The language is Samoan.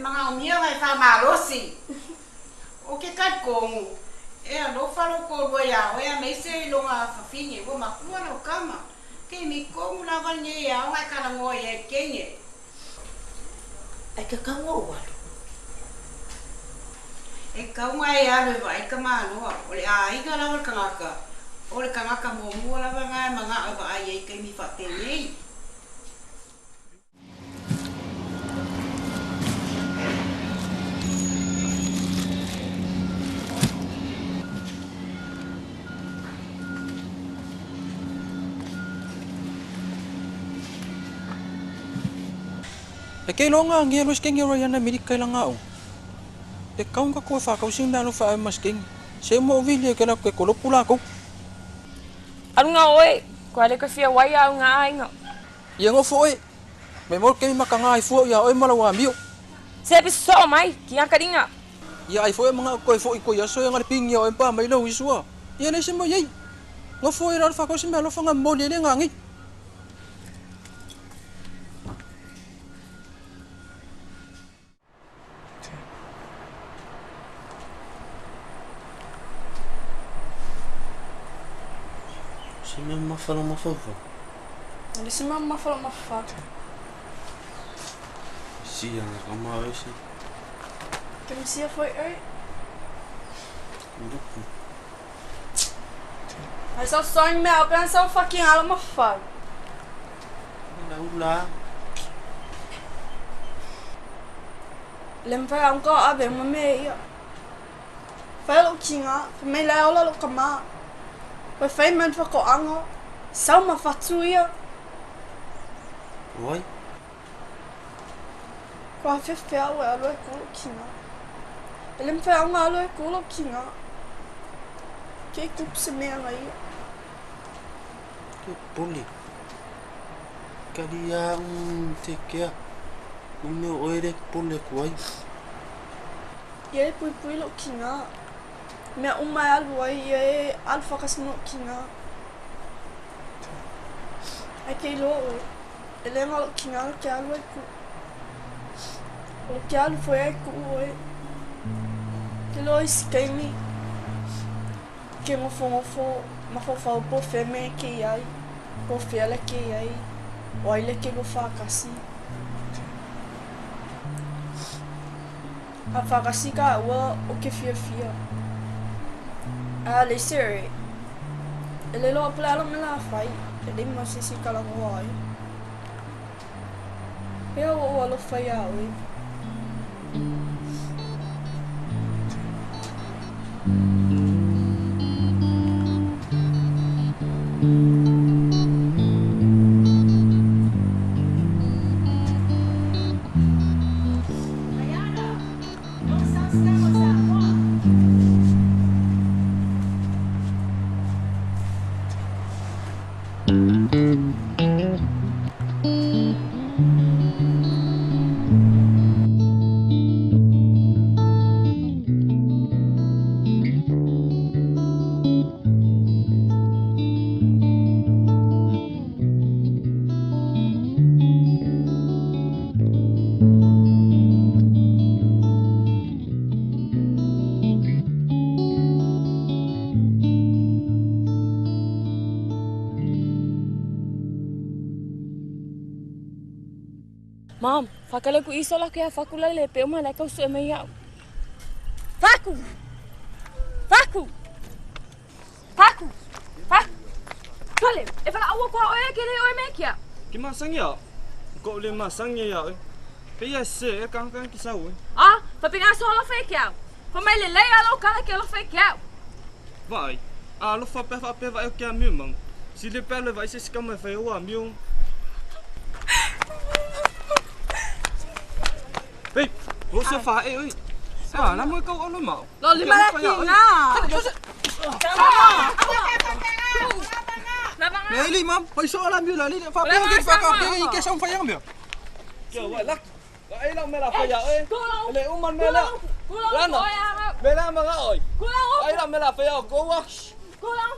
Manaomia ona e faamalosi. O ke talitonu, e alofa lou toalua iā oe aemaise i lona fafine ua matua lau tama. Taimi tonu lava lenei e ao ona e talanoa i ai i le teine. Ai tatau ona ou alu. E tatau ona e alu e vaai tamaloa. O le aiga lava le tagata, o le tagata muamua lava lena e manao e vaai ai i taimi faapenei. E ke iloa nga ngia lo skengi ro yana miri kai langa o. E kau ka ko fa kau sing na lo fa ma skengi. Se mo vili ke la ke kolo pula ko. Alu nga oe, ko ale ko fia wai au nga ainga. Ia ngofo oe. Me mo ke ma kanga ai fu ia oe mala wa mio. Se pe so mai, ki nga karinga. Ia ai fo manga ko fo ko ia so nga ping ia oe pa mai lo isua. Ia ne se mo yei. Ngofo e ra fa kau sing lo fa nga mo le nga ngi. Se mea mamafa lou mafaufau. E le se mea mamafa lou mafaufau. Sia nga kama oe se. Ke misia foi oe. Lupu. Ai sau soing mea pe sau fucking alo mafaufau. La ula. Le mawhai au ka ave ma me ia. Whai lou kinga, whai mai lai ola lou kama. Whai whai mai whakoanga, sau ma whatu ia. Oi. Kua whewhea au e alu ai ku lou kinga. E le mawhai au nga alu ai ku lou kinga. Kei kupu se mea nga ia. Ke pole. Kali a un te kea. O mea oe le pole ku ai. Ia e puipui lou kinga. Mea uma e alu ai, ia e alu whakasi mo lou kinga. Ai kei loa oe. E le nga lou kinga ke alu ai ku. O ke alu foi ai ku oe. Ke loa isi kaimi. Ke ngofongofo mafaufau po fea mea ke i ai, po fea le ke i ai, o ai le ke lua whakasi. A whakasi ka ua o ke fiafia. A le se e, e le loa pele alo me la whai, e le ma sisi kalangoa ai. Pea ua o alofa iā oe. Mom, whakale ku iso la ke a whakula le pe uma le kau sue mai au. Faku! Faku! Faku! Faku! Tuale, e whala aua kua oe ke le oe me kia. Ki masangi au. Ko le masangi ia oe. Pe ia se e kang kang ki sau e. Ah, whapinga so alofa e ke au. Wha mai le lei alo kala ke alofa e ke au. Vai. A alofa pe wha pe vai o ke a miu mang. Si le pe le vai se sikama e whai o a miu. Hey, o se wha e oi. Ah, la mo kau alo mau. Lo lima la kinga. Le li mam, pai so la miu la li fa pe ke fa ka pe ke sa fa yang mea. Kia wai lak. Ai la me la whai oe. Le uman me la. Lana. Me la manga oi. Ai la me la whai o ko wa. Kulang.